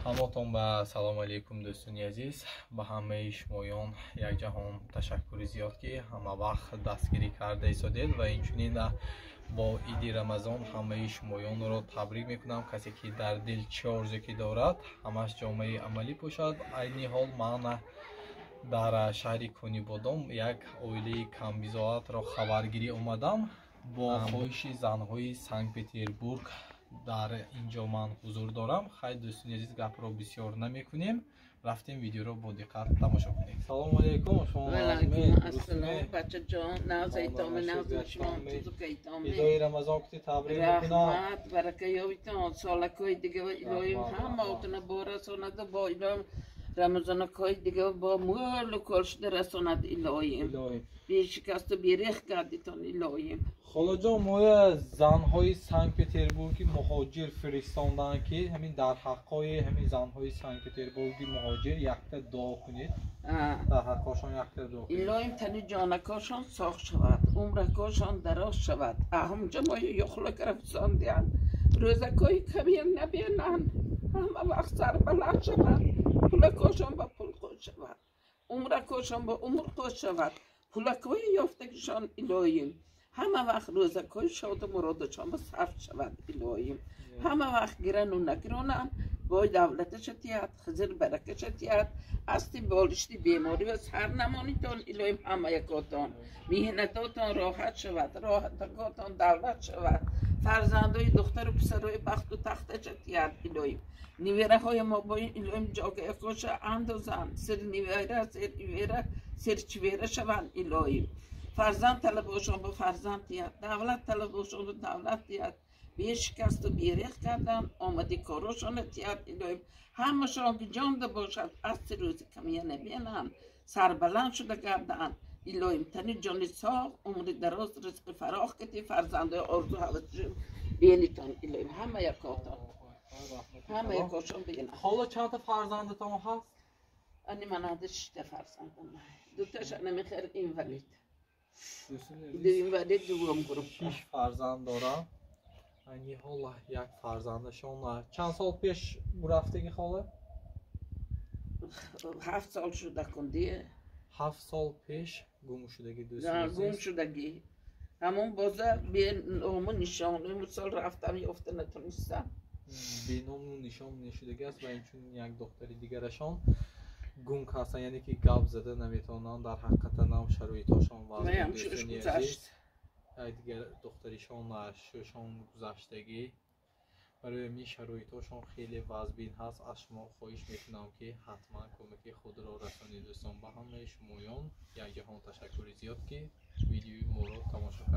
Ҳаматон ба салом алейкум, дӯстони азиз. Ба ҳамаи шумоён як ҷаҳон ташаккури зиёд, ки ҳама вақт дастгирӣ карда истодед ва инчунин бо иди Рамазон ҳамаи шумоёнро табрик мекунам. Касе ки дар дил чӣ орзу ки дорад, ҳамаш ҷомаи амалӣ пӯшад. Айни ҳол ман дар шаҳри Конибодом як оилаи камбизоатро хабаргирӣ омадам. Бо хоҳиши занҳои Санкт-Петербург дар ин ҷо ман ҳузур дорам. Хай, дӯстони азиз, гапро бисёр намекунем, рафтем, видеоро бо диққат тамошо кунем. Салому алейкум. Идои Рамазон кути табрик мекунам. Раҳмат, баракаёбитон, солакҳои дига илоҳим ҳамаотона борасонаду бо илоҳим рамазонакҳои дига бо мӯлу кол шуда расонад илоҳим. Бешикасту берех гардитон илоҳим. Холаҷон, моя занҳои Санкт-Петербурги муҳоҷир фиристонданд, ки ҳамин дар ҳаққҳои ҳамин занҳои Санкт-Петербурги муҳоҷир якта дуо кунед, дар ҳаққҳошон якта дуо. Илоҳим тани ҷонакошон соғ шавад, умракошон дароз шавад. Аҳумҷа моя ёхлак рафсондианд, рӯзакҳои камия набинанд, ҳама вақт сарбаланд шаванд, пулакошон ба пул хуш шавад, умракошон ба умр хуш шавад, пулакҳои ёфтагишон илоҳим ҳама вақт рӯзакҳои шоду муродашон ба сарф шавад илоҳим. Ҳама вақт гирану нагиронанд, бой давлаташа тиҳад, хизр баракаша тиҳад, асти болишти беморӣ ва сар намонитон илоҳим. Ҳама якотон меҳнатотон роҳат шавад, роҳатакотон давлат шавад, фарзандои духтару писарои бахту тахташа тиҳад илоҳим. Невераҳои мо бо ин илоҳим ҷогаякоша андозанд, сир невера, сир ивера, сир чивера шаванд илоҳим. Фарзанд талабошон ба фарзанд диҳад, давлат талабошон ба давлат диҳад, бешикасту берех кардан омади корошона диҳад илоҳим. Ҳамашон ки ҷонда бошад, асти рӯзи камия набинанд, сарбаланд шуда гарданд илоҳим. Тани ҷони соғ, умри дароз, ризқи фарох кати фарзандои орзу ҳавасшон бенитон илоҳим. Ҳама якотон, ҳама якошон бинанд. Хола, чандта фарзандатон ҳаст? Ани манада шишта фарзандам, дуташ анамихер инвалид, инвалид дуввум группа. Шиш фарзанд дорам. Айни ҳол як фарзандашон чанд сол пеш рафтагӣ, хола? 7 сол шуда кунди. 7 сол пеш гум шудагӣ, дӯст. Гум шудагӣ. Ҳамон боза беному нишон сол рафтам, ёфта натонистам. Беному нишон шудагӣ аст ва инчунин як духтари дигарашон гунг ҳастанд, яъне ки гап зада наметавонанд. Дар ҳақиқатанам шароитошон вазъ, дигар духтаришон шӯшон гузаштагӣ, барои ҳамин шароитошон хеле вазбин ҳаст. Аз шумо хоҳиш мекунам, ки ҳатман кӯмаки худро расонед. Дӯстон, ба ҳамаи шумоён якҷаҳон ташаккури зиёд, ки видеои моро тамошо кардед.